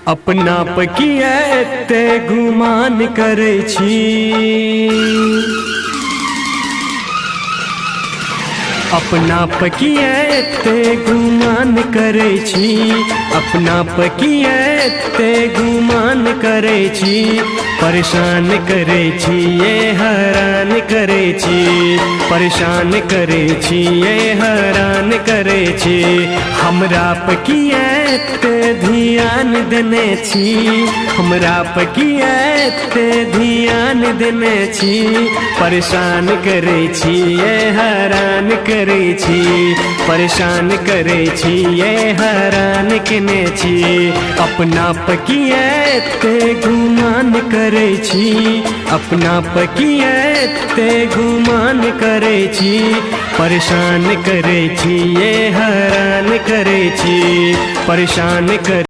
अपना पे किया एते गुमान करै छी। अपना पे किया एते गुमान करै छी। अपना पे किया एते गुमान करै छी। परेशान करै छी ये हैरान करै छी। परेशान करै छी ये हैरान करै छी। हमरा पे किया एते ध्यान देने छी। हमरा पे किया एते ध्यान देने छी। परेशान करै छी ये हैरान करै छी। परेशान करै छी ये हैरान केने छी। अपना पे किया एते गुमान करै छी। अपना पे किया एते गुमान करै छी। परेशान करै छी ये हैरान करै छी। परेशान कर।